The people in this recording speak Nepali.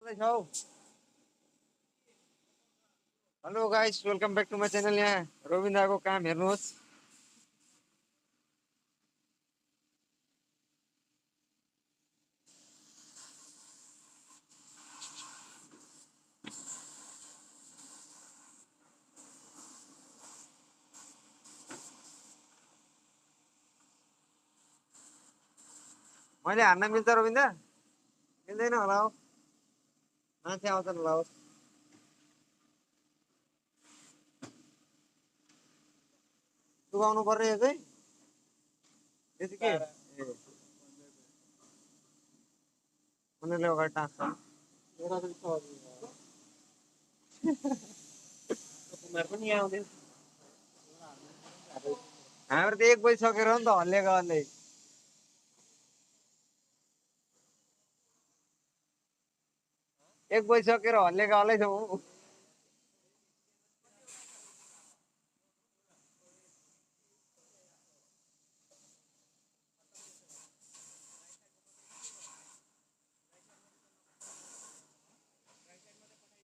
Hello guys, welcome back to my channel. यहाँ रोबिन्दाको काम हेर्नुहोस्। मैले हान्न मिल्छ रोबिन्दा? मिल्दैन होला हो, मान्छे आउँछन् होला हो। सुकाउनु पर्ने यो चाहिँ, यो चाहिँ के ए उनीहरूले अगाडि टाँस्छ। हाम्रो त 1 बजिसकेर हो नि त हल्लिएको हल्ले। एक बजिसकेर हल्लिएको हल्लै छौँ।